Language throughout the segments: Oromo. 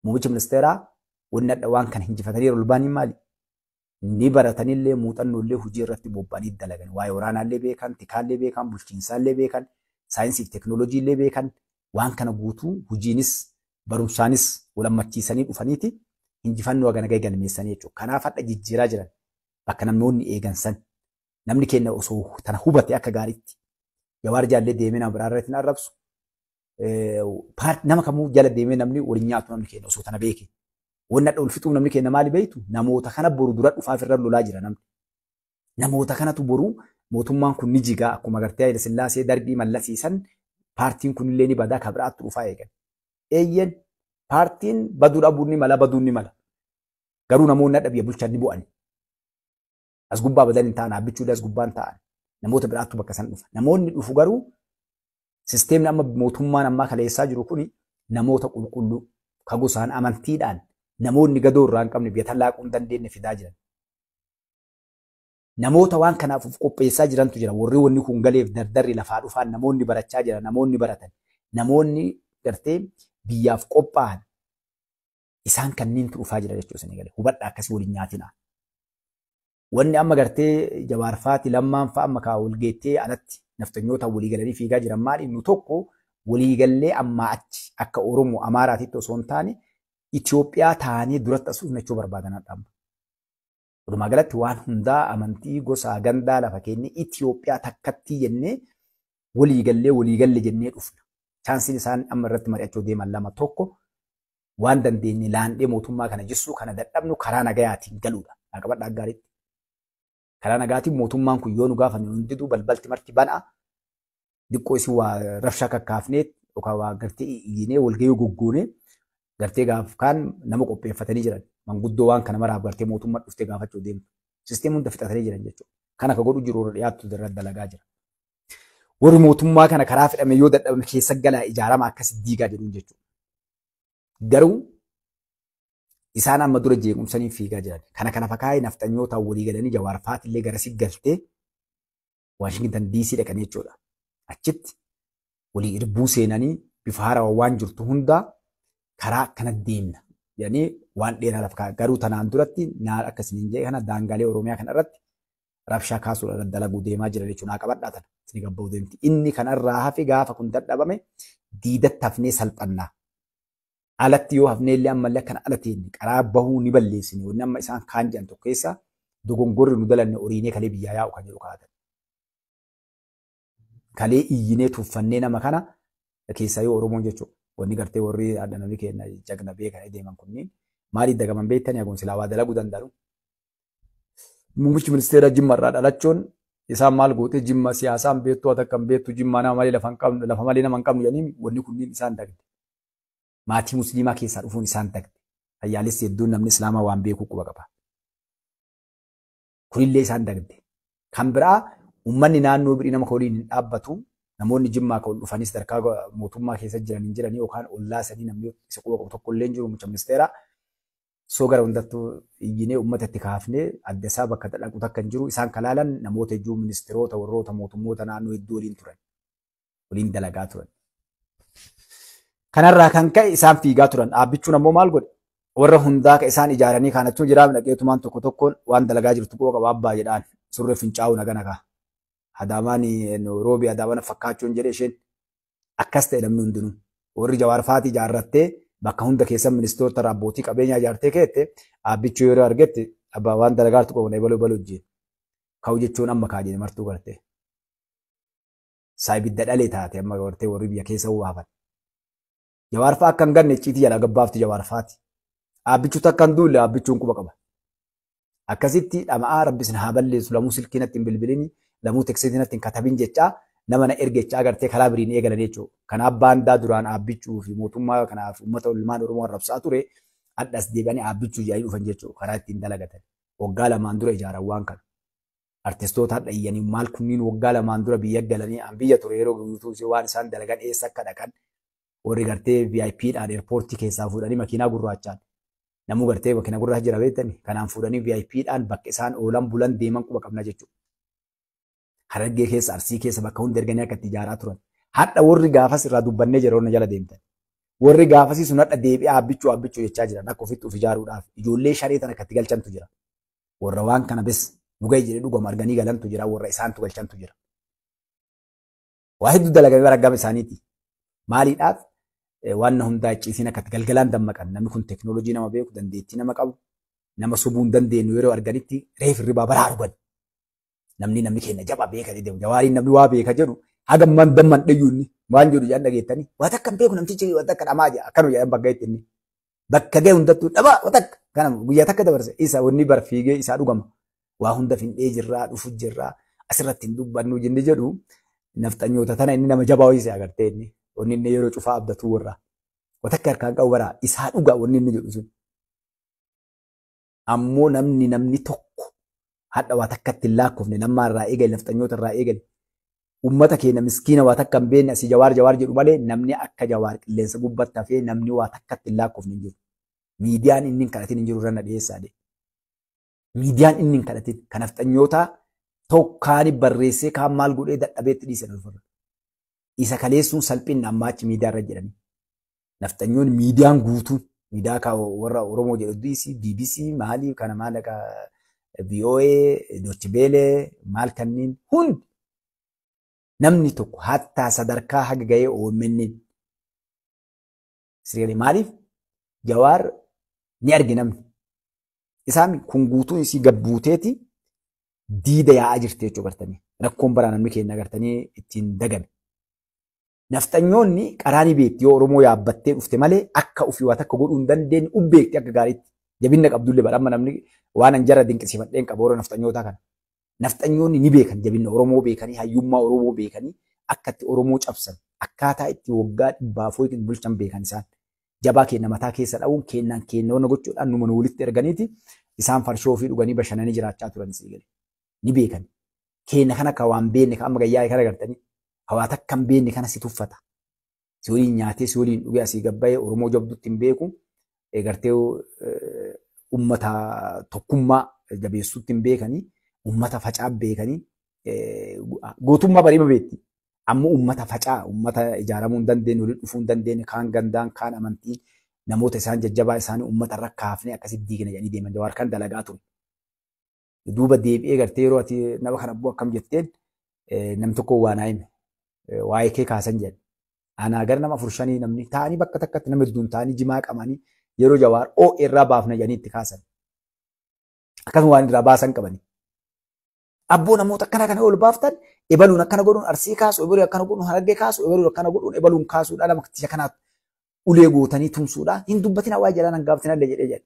Muummichi ministeeraa wanni adda waan kana hinjifatanii ol baanii maali? Ni baratanillee, muuxannoollee hojii irratti bobba'anii dalagan. Waa'ee waraanaallee beekan, tikaallee beekan, bulchiinsaallee beekan, saayinsii fi teekinooloojiillee beekan. Waan kana guutuu hojiinis barumsaanis wal hammachiisanii dhufaniiti injifannoo hagana gahe galmeessanii jechuudha. Kanaaf hadha jijjiiraa jiran bakka namoonni eegan san, namni keenya osoo tana hubate akka gaariitti, Jawaar jaallee deemee nama biraa irratti hin arrabsu. Nama kamuu jala deemee namni waliin nyaatu, namni keenya osoo tana beeke. Wanni hadha ol fixuuf namni keenya maali beektu? Namoota kana boru dura dhufaaf irra lolaa jira namni. Namoota kanatu boru mootummaan kun ni jigaa, akkuma gartee Haayile Sillaasee, Dargii, mallasiisan, paartiin kunillee ni badaa, ka biraatti dhufaa eegan. Eeyyen, paartiin baduu dhabuun ni mala, baduun ni mala. Garuu namoonni hadha biyya bulchan ni bu'an. As gubbaa badan hin ta'an, dhaabbichuudhaa as gubbaan ta'an. Namoota biraattu bakka san dhufa. Namoonni dhufu garuu sisteemni amma mootummaan ammaa kaleessaa jiru kuni namoota qulqulluu ka gosaan, amantiidhaan namoonni gadoo irraa hin qabne, biyya tallaaquu hin dandeenye fidaa jiran. Namoota waan kanaaf of qopheessaa jirantu jira. Warri wanni kun galeef dardarri lafaa dhufaan, namoonni barachaa jira, namoonni baratan, namoonni gartee biyyaaf qophaa'an, isaan kanniintu dhufaa jira jechuudha isin galee. Hubadhaa, akkasii waliin nyaatinaa. Wanni amma gartee Jawaarfaati, Lammaan fa'a amma kaa wal geettee alatti naftanyoota walii galanii fiigaa jiran maali? Nu tokko waliigallee ammaa achi akka Oromoo Amaaraatitti osoo hin taane Itoophiyaa taanee duratti as dhufna jechuu barbaadan hadha amma. Walumaa galatti waan hundaa, amantii, gosa, gandaa lafa keenye Itoophiyaa takkattii jennee waliigallee waliigalle jennee dhufna. Chaansiin isaan amma irratti mari'achuu deeman lama: tokko, waan dandeenye laandhee mootummaa kana jissuu, kana dadhabnu karaa nagayaatiin galuudha. Naa qabadhaa gaariitti. Karaa nagaatiin mootummaan kun yoo nu gaafanne hundiduu balbalti marti banaa. Diqqoo isin waa rabshaa kakkaafnee yookaan waa gartee iyyinee walgahii goggoonee gartee gaaf kaan nama qopheeffatanii jiran. Manguddoo waan kana maraaf gartee mootummaa dhuftee gaafachuu deemtu. Sisteema hunda fixatanii jiran jechuudha. Kana ka godhu jiru warra dhiyaattu irra dalagaa jira. Warri mootummaa kana karaa fedhame yoo dadhabame keessa galaa, ijaarama, akkasi diigaa jedhuun jechuudha. Garuu isaan amma dura jeequmsanii fiigaa jiran. Kana kana fakkaa'ee nafxanyootaan walii galanii Jawaarfaatillee garasi galtee Waashingtan DC dhaqanii jechuudha. Achitti walii irbuu seenanii bifa haarawaa waan jirtu hundaa karaa akkana deemna jedhanii waan dheeraa lafa kaa'an. Garuu tanaan duratti naa akkasiniin jedhe kana daangaalee Oromiyaa kana irratti rabshaa kaasuudhaan dalaguu deemaa jiran jechuudha. Naa qabadhaa tana isin gabba'uu deemti. Inni kanarraa hafe gaafa kun dadhabame diidatti hafnee salphannaa. Alatti yoo hafnee illee ammallee akkana ala teenye karaa bahuu ni balleessine. Wanni amma isaan kaan jedhan tokko keessa dogongorri nu dalanne oriinee kalee biyyaa yaa'u kan jedhu kaa'atan. Kalee iyyinee tuffannee nama kana keessaa yoo Oromoon jechuudha. Wanni gartee warri adda namni keenya jagna beekan deeman kunniin maaliif dagaman beektanii? Haguun silaa waa dalaguu danda'u. Muummichi ministeera Jimma irraa dhalachuun isaan maal goote? Jimma siyaasaan beektu, ati akkam beektu, Jimmaa nama malee lafa hin qabnu, lafa malee nama hin qabnu jedhanii wanni kunniin isaan dagde. Maatii musliimaa keessaa dhufuun isaan dagde. Fayyaalessi hedduun namni islaamaa waan beekuu quba qaba. Kunillee isaan dagde. Kan biraa uummanni naannoo birii nama waliin hin dhaabbatu. Namoonni Jimmaa kan dhufanis sadarkaa mootummaa keessa jiran hin jiranii yookaan ollaa sanii namni isa quba qabu tokko illee hin jiru muummicha ministeeraa. Soo gara hundattuu iyyinee uummata itti kaafnee adda isaa bakka dhaqu takka hin jiru. Isaan kalaalan namoota hedduu, ministeerota, warroota mootummoota naannoo hedduu waliin turan. Waliin dalagaa turan. Kanarraa kan ka'e isaan fiigaa turan. Dhaabbichuun ammoo maal godhe? Warra hundaa ka isaan ijaaranii kaanachuun jiraa dhaqeetumaan tokko tokkoon waan dalagaa jirtu quba qaba abbaa jedhaan surree fincaa'uu nagana kaa. Adaamaan roobi Adaamana fakkaachuun jedhe isheen akkas ta'e namni hundinuu. Warri Jawaarfaatii ijaarrattee bakka hunda keessa ministeerota abbootii qabeenyaa ijaartee keette, dhaabbichuu yeroo argette abbaa waan dalagaa jirtu qabu ebaluu ebaluu hojii. Ka'u jechuun amma kaa jedhe martuu gartee. Saayibidda dhalee taate amma gartee warri biyya keessa waafan. Jawaarfaa akka hin ganne icciitii jalaa gabbaafti Jawaarfaati. Dhaabbichuu takka hin duulle, dhaabbichuun quba qaba. Akkasitti dhama'aa, rabbi isin haa balleessu, lamuu silkii natti hin bilbilini, lamuu teksitii natti hin katabin jechaa, nama na ergechaa gartee karaa biriin eegalan jechuudha. Kanaaf baandaa duraan dhaabbichuu fi mootummaa kanaaf uummata ilmaan Oromoo arrabsaa ture hadhas deebi'anii dhaabbichuu jedhanii dhufan jechuudha karaa ittiin dalagatan. Waggaa 2n dura ijaaran waan kana. Artistoota hadha iyyanii maal kunniin waggaa 2n dura biyya galanii an biyya ture yeroo guutuu waan isaan dalagan, eessa akka dhaqan, warri gartee VIP dhaan eerpoortii keessaa fuudhanii makiinaa gurraachaan, namuu gartee makiinaa gurraacha jira beektani, kanaan fuudhanii VIP dhaan bakka isaan oolan bulan deeman quba qabna jechuudha. Harargee keessa, Arsii keessa bakka hunda erganii akka itti ijaaraa turan. Hadha warri gaafas irraa dubbannee jira warra jala deemtan. Warri gaafasii sun hadha deebi'aa abbichuu abbichuu jechaa jiran akka ofitti of ijaaruudhaaf ijoollee sharee tana akkatti galchantu jira. Warra waan kana bes nu gahe jedhee dhugama arganii galantu jira, warra isaantu galchantu jira. Waa hedduu dalagamee bara gama isaaniiti. Maaliidhaaf waan hundaa icciitiin akkatti galgalaan dammaqan namni kun teekinooloojii nama beeku, dandeettii nama qabu, nama sobuu hin dandeenyu yeroo arganitti reef hirribaa baraa dhugan. Namni keenya jabaa beeka jedhu, Jawaariin namni waa beeka jedhu haga ammaan damman dhayyuu inni waan jedhu jedhan dhageettanii waa takka hin beeku namtichi waa takka dhamaa jedha akkanuma jedhan bakka itti inni. Bakka ga'e hundattuu dhabaa waa takka kana guyyaa takka dabarse isa wanni bar fiigee isaa dhugama. Waa hunda findhee jirraa dhufu jirraa asirratti hin dubbannu jenne jedhu nafxanyoota tana inni nama jabaa ho'ise agartee inni wanni inni yeroo cufaa abdatuu warraa. Waa takka harkaan qabu baraa isaa dhugaa wanni inni jedhu sun. Ammoo namni tokko hadha waa takkatti hin lakkoofne nammaa irraa eegale nafxanyoota irraa eegale. Uummata keenya miskiina waa takka hin beekne asii Jawaar Jawaar jedhu malee namni akka Jawaar qilleensa gubbatti hafee namni waa takkatti hin lakkoofne hin jiru. Miidiyaan inni hin kadhatin hin jiru irra na dhiyeessaa deema. Miidiyaan inni hin kadhatin kan nafxanyoota tokkaani barreessee kaan maal godhee dadhabeetti dhiisan ofirra. Isa kaleessuun salphinna ammaa achi miidiyaa irra jedhani. Nafxanyoonni miidiyaan guutuun miidiyaa kan warra Oromoo jedhu BBC maalii kana maal akka VOA, Deutsche Welle maal kanneen hundi namni tokko hattaa sadarkaa haga gahee OMN siree maaliif Jawaar ni arge namni. Isaan kun guutuun isii gabbuuteeti diida yaa'aa jirti jechuudha gartanii. Rakkoon baraa namni keenya gartanii ittiin dagame. Nafxanyoonni qaraa ni beekti yoo Oromoo yaabbattee dhufte malee akka ofii waa takka godhuu hin dandeenye ubbeekti akka gaariitti. Jabinna qabdullee bara amma namni waan an jara dinqisiifadheen qaba warra nafxanyootaa kana. Nafxanyoonni ni beekan jabinna Oromoo beekanii hayyummaa Oromoo beekanii akka itti Oromoo cabsan akkaataa itti waggaa dhibbaafoo ittiin bulchan beekan isaan. Jabaa keenya mataa keessa dha'uun kennaan kennoona gochuudhaan numa nu walitti erganiiti isaan farshoo ofii dhuganii bashannanii jiraachaa turan isii galee. Ni beekan. Keenya kana akka waan beekne kan amma gayyaa kana gartanii hawaa takka hin beekne kana si tuffata. Si waliin nyaatee si waliin dhugee asii gabbayee Oromoo jabduutti hin beeku. Gartee uummata tokkummaa jabeessuutti hin beekanii uummata facaa beekanii gootummaa bariima beekti. Ammoo uummata facaa uummata ijaaramuu hin dandeenye waliin dhufuu hin dandeenye kaan gandaan kaan amantiin namoota isaan jajjabaa isaanii uummata irra kaafnee akkasitti diigna jedhanii deeman Jawaar kan dalagaa ture. Duuba deebi'ee gartee yeroo ati nama kana bu'u akkam jetteen nam tokko waan hime waa'ee kee kaasan jedhe. Anaa gara nama 4-5 namni taa'anii bakka takkatti nama hedduun taa'anii jimaa qabanii yeroo Jawaar oo irraa baafna jedhanii itti kaasan. Akkasuma waan irraa baasan qabanii. Abboo namoota akkana kana ol baaftan ebaluun akkana godhuun Arsii kaasu, ebaluun akkana godhuun Harargee kaasu, ebaluun akkana godhuun ebaluun kaasuudha nama tija kanaatti ulee gootanii tumsuudha. Hin dubbatin hawaa jalaan hangaaftin allee jedhee jedhe.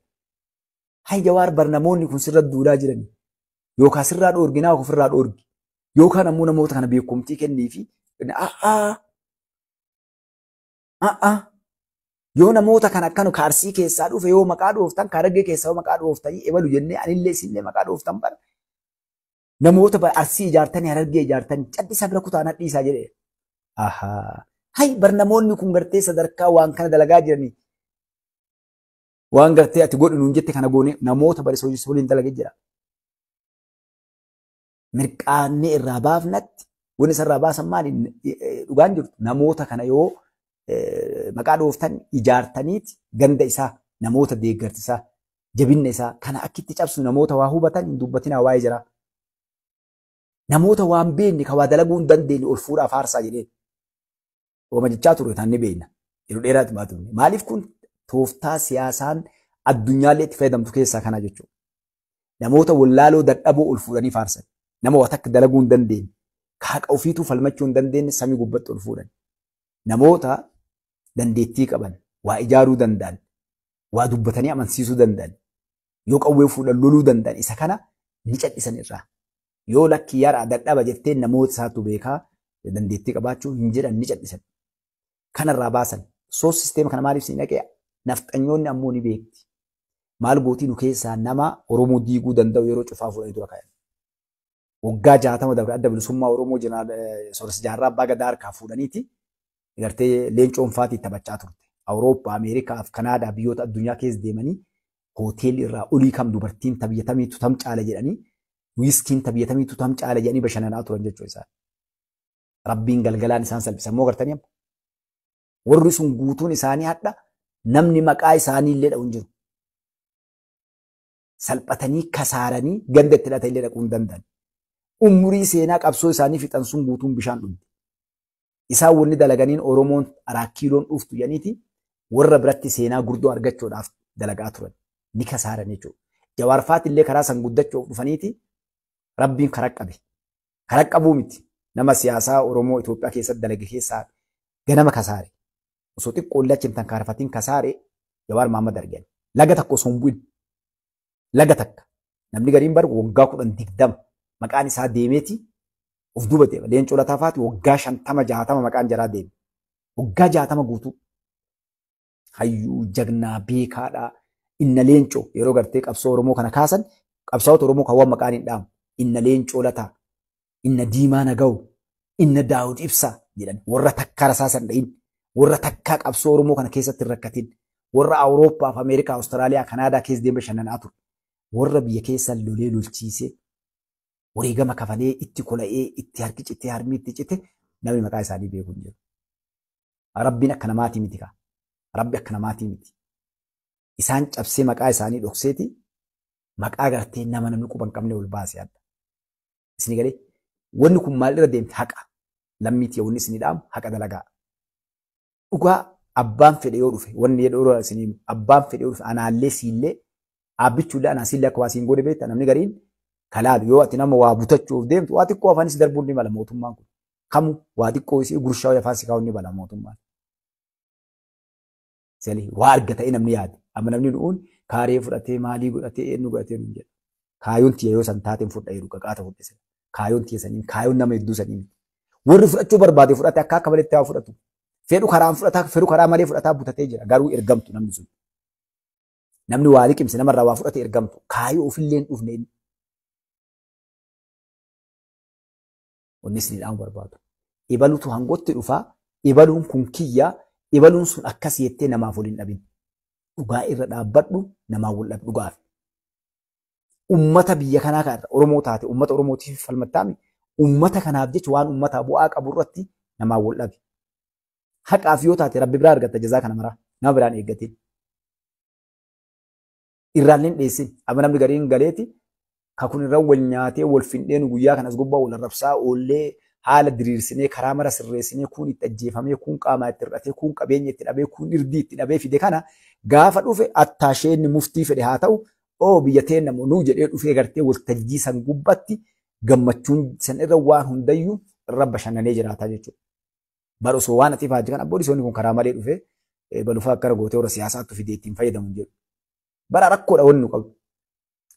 Hay Jawaar bar namoonni kun sirra duulaa jirani. Yookaan sirraa dhoorginaa ofirraa dhoorgi. Yookaan ammoo namoota kana beekumtii kenniifi yoo namoota kana akkanu ka Arsii keessaa dhufe yoo maqaa dhooftan ka Harargee keessaa yoo maqaa dhooftanii ebalu jennee anillee isinillee maqaa dhooftan bara. Namoota Arsii ijaartanii Harargee ijaartanii cadhisaa bira kutaa nadhiisaa jedhee. Ahaa. Hay bar namoonni kun gartee sadarkaa waan kana dalagaa jiranii. Waan gartee ati godhu nuun jette kana goone namoota bari waliin dalagee jira. Mirqaannee irraa baafnatti wanni isarraa baasan maali dhugaan jirtu namoota kana yoo maqaa dhooftan ijaartaniiti ganda isaa namoota deeggartisaa jabinna isaa kana akkitti cabsu namoota waa hubatan hin dubbatinaa waa'ee jira. Namoota waan beekne kan waa dalaguu hin dandeenye ol fuudhaaf aarsaa jedheen. Ooma jechaa turre taan ni beekna. Yeroo dheeraatti baatu. Maaliif kun tooftaa siyaasaan addunyaallee itti fayyadamtu keessaa kana jechuudha. Namoota wallaaloo dadhaboo ol fuudhanii faarsan. Nama waa takka dalaguu hin dandeenye. Haqa ofiituu falmachuu hin dandeenye samii gubbatti ol fuudhan. Namoota dandeettii qaban, waa ijaaruu danda'an, waa dubbatanii amansiisuu danda'an, yoo qawwee fuudhan loluu danda'an isa kana ni cadhisan irraa. Yoo lakki yaraa dadhaba jettee namoota isaatu beekaa dandeettii qabaachuu hin jedhan ni cadhisan. Kanarraa baasan. Soo sisteema kana maaliif siin dhaqee nafxanyoonni ammoo ni beekti. Maal gootii nu keessaa nama Oromoo diiguu danda'u yeroo cufaa fuudhanii dura kaayan. Waggaa 60 dabre adda bilisummaa Oromoo Sooressa Jaarraa Abbaa Gadaa harkaa fuudhaniiti gartee leencoon faatii taphachaa turte. Awurooppaa, Ameerikaa fi Kanaadaa biyyoota addunyaa keessa deemanii hoteelli irraa olii kam dubartiin tabiyyatamiitu tam caala jedhanii wiiskiin tabiyyatamiitu tam caala jedhanii bashannanaa turan jechuu isaan. Rabbiin galgalaan isaan salphisa immoo gartanii amma. Warri sun guutuun isaanii hadha namni maqaa isaanii illee dha'u hin jiru. Salphatanii kasaaranii ganda itti hidhatan illee dhaquu hin danda'an. Umurii seenaa qabsoo isaanii fixan sun guutuun bishaan dhugde. Isaan wanni dalaganiin Oromoon araakkiiloon dhuftu jedhaniiti warra biratti seenaa gurdoo argachuudhaaf dalagaa turan. Ni kasaaran jechuudha. Jawaar faati illee karaa san guddachuuf dhufaniiti Rabbiin karaa qabe. Karaa qabuu miti. Nama siyaasaa Oromoo Itoophiyaa keessatti dalage keessaa ganama kasaare. Osoo xiqqoo illee achi hin tankaarfatiin kasaare Jawaar Mahammad argan. Laga takka osoo hin bu'in. Laga takka. Namni gariin bar waggaa 10 20 maqaan isaa deemeeti of duuba deema. Leencoo Lataa faati waggaa 50 60 maqaan jaraa deeme. Waggaa 60 guutuu. Hayyuu jagnaa beekaadhaa. Inna leencoo yeroo gartee qabsoo Oromoo kana kaasan qabsaa'ota Oromoo kan waan maqaan hin dhaamu. Inna Leencoo Lataa, inna Diimaa Naga'u, inna Daawud Ibsaa jedhan warra takkaa rasaasan dha'in, warra takkaa qabsoo Oromoo kana keessatti hin rakkatin, warra Awurooppaa fi Ameerikaa, Awustiraaliyaa, Kanaadaa keessa deemee bashannanaa ture. Warra biyya keessa lolee lolchiisee, wareegama kafalee itti kola'ee, itti harki citee, harmi itti cite namni maqaa isaanii beeku hin jiru. Rabbiin akka namaatii miti kaa. Rabbi akka namaatii miti. Isaan cabsee maqaa isaanii dhokseeti maqaa gartee nama namni quba hin qabne ol baase adda. Isin galee wanni kun maal irra deemte haqa. Lammiitii wanni isin dhaamu haqa dalagaa. Dhugaa abbaan fedhe yoo dhufe wanni jedhu isin abbaan fedhe yoo dhufe anaallee siillee dhaabbichuullee anaa siillee akka waa siin godhe beekta namni gariin kalaalu yoo ati nama waa butachuuf deemtu waa xiqqoo afaanis darbuun ni mala mootummaan kun. Kamu waa xiqqoo isii gurshaa afaan si kaa'uun ni mala mootummaan. Sali waa arga ta'ee namni yaade. Amma namni du'uun kaaree fudhatee maalii godhatee eenyu godhatee nuun jedha. Kaayoon tiyya yoo san taateen fudha jedhu qaqaata fudhise. Kaayoon tiyya saniin kaayoon nama hedduu saniin. Warri fudhachuu barbaade fudhate akka akka maletti haa fudhatu. Fedhu karaan fudhataa fedhu karaa malee fudhataa butatee jira. Garuu ergamtu namni sun. Namni waa liqimse namarraa waa fudhate ergamtu. Kaayoo ofillee hin dhufne inni. Wanni isin dhaamu barbaadu. Ibalutu hangotti dhufaa. Ibaluun kun kiyyaa. Ibaluun sun akkas jettee namaaf wal hin dhabin. Dhugaa irra dhaabbadhu namaaf wal dhabi dhugaaf. Ummata biyya kanaa kan Oromoo taate ummata Oromootiif falmattaami. Ummata kanaaf jecha waan ummataa bu'aa qabu irratti namaaf wal dhabi. Haqaaf yoo taate Rabbi biraa argatta jazaa kana maraa nama biraan eeggatin. Irraallee hin dheessin. Amma namni gariin galeeti kakun irra wal nyaatee wal findhee nu guyyaa kanas gubbaa wal arrabsaa oollee haala diriirsinee karaa mara sirreessinee kun itti ajjeefamee kun qaamaa itti hir'atee kun qabeenya itti dhabee kun irdii itti dhabee fide kana gaafa dhufe attaasheenni muftii fedhe haa ta'u oo biyya teenna nuu jedhee dhufee gartee waltajjii san gubbatti gammachuun san irra waan hundayyuu irra bashannanee jiraataa jechuudha. Bara osoo waan ati faajji kan abboon kun karaa malee dhufee balufaa akkana gootee warra siyaasaatti fidee ittiin fayyadamu hin jedhu. Bara rakkoodha wanni nu qabu.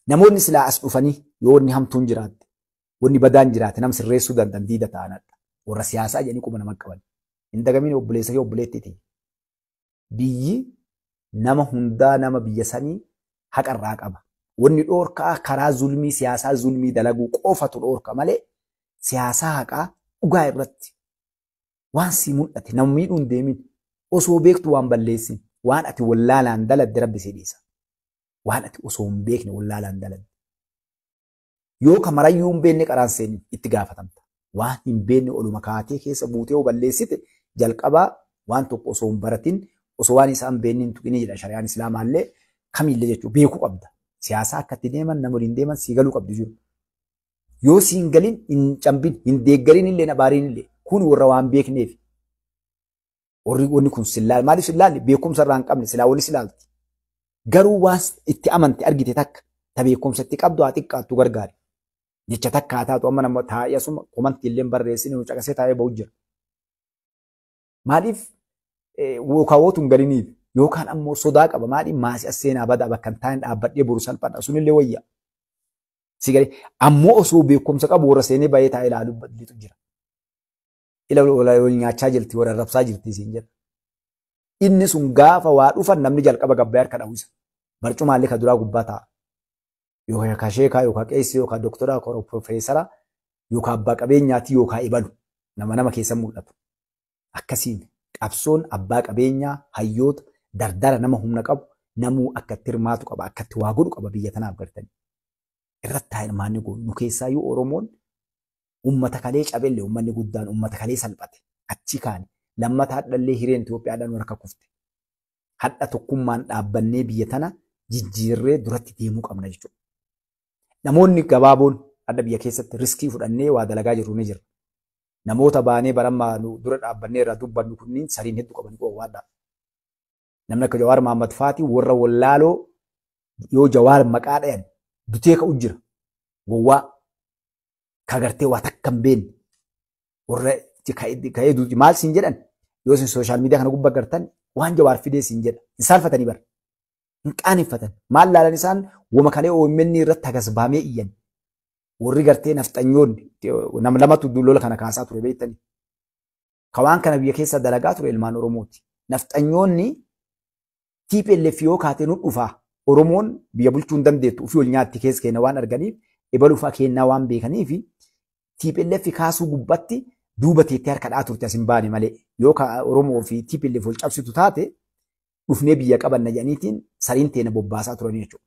Namoonni silaa as dhufanii yoo wanni hamtuun jiraatte wanni badaan jiraate nam sirreessuu danda'an diida ta'anadha. Warra siyaasaa jedhanii quba nama qaban. Hin dagamiin obboleessa kee obboleettiiti. Biyyi nama hundaa nama biyya sanii haqarraa qaba. Wanni dhoorkaa karaa zulmii siyaasaa zulmii dalaguu qofatu dhoorka malee siyaasaa haqaa dhugaa irratti waan sii mul'ate nama miidhuu hin deemin osoo beektu waan balleessin waan ati wallaalaan daladde rabbi sii dhiisa. Waan ati osoo hin beekne wallaalaan daladde. Yoo kamarayyuu hin beekne qaraan seenin itti gaafatamta. Waan hin beekne oluma kaatee keessa buutee yoo balleessite jalqabaa waan tokko osoo hin baratin osoo waan isaan beekne hin tuqinii jedha shari'aan islaamaallee kamiillee jechuudha beekuu qabda. Siyaasaa akka itti deeman nama waliin deeman sii galuu qabdi jiru. Yoo siin galin hin cambin hin deeggarin illee abaariin illee kun warra waan beekneef. Warri wanni kun sillaal maaliif sillaalli beekumsa irraa hin qabne silaa wali silaalti. Garuu waan itti amante argite takka ta beekumsa itti qabdu haa xiqqaattu gargaari. Jecha takka haa taatu amma nama taa'ee asuma komantii illee barreessine nu caqasee taa'ee ba'u jira. Maaliif yookaan wootu hin galiniif yookaan ammoo sodaa qaba maaliif maasii as seenaa badaa bakka hin taane dhaabbadhee boru salphadha sunillee wayya. Si galee ammoo osoo beekumsa qabu warra seenee baay'ee taa'ee ilaalu badlitu jira. Ila wal nyaachaa jirti warra arrabsaa jirti siin jedha. Inni sun gaafa waa dhufan namni jalqaba gabbayee harka dhahu isa. Barcumaallee ka duraa gubbaa taa'a. Yookaan ka sheekaa yookaan qeessii yookaan doktoraa yookaan profeesara yookaan abbaa qabeenyaati yookaan ibalu nama nama keessa mul'atu. Akkasiin qabsoon abbaa qabeenyaa hayyoota dardara nama humna qabu namuu akka itti hirmaatu qaba akka itti waa godhu qaba biyya tanaaf gartanii. Irratti haa hirmaanni goonu nu keessaayyuu Oromoon ummata kalee cabelle uummanni guddaan ummata kalee salphate achi kaane Lammata hadhallee hireen Itoophiyaadhaan harka kufte. Hadha tokkummaan dhaabbannee biyya tana jijjiirree duratti deemuu qabna jechuudha. Namoonni gabaaboon hadha biyya keessatti riskii fudhannee waa dalagaa jirru ni jira. Namoota baanee barammaa nu dura dhaabbannee irraa dubbannu kunniin sariin hedduu qaban gowwaadha. Namni akka Jawaar Mahaammad Faati warra wallaaloo yoo Jawaar maqaa dhayan dutee ka'u jira. Gowwaa ka gartee waa takka hin beekne warra ka'ee duuti maal siin jedhan yoo isin sooshaal miidiyaa kana gubbaa gartan waan Jawaar fidee siin jedha. Hin saalfatanii bara. Hin qaaneffatan. Maal laalan isaan wama kalee OMN irratti hagas baamee iyyan. Warri gartee nafxanyoonni nama lamatu lola kana kaasaa ture beektanii. Ka waan kana biyya keessa dalagaa ture ilmaan Oromooti. Nafxanyoonni TPLF yoo kaatee nu dhufaa Oromoon biyya bulchuu hin dandeettu ofii ol nyaatti keessa keenya waan arganiif ebaluu fa'aa kennaa waan beekaniif TPLF kaasuu gubbatti duuba teettee harka dhaa turte as hin baane malee yoo Oromoo fi TPLF wal cabsitu taate dhufnee biyya qabanna jedhaniitiin sariin teena bobbaasaa turanii jechuudha.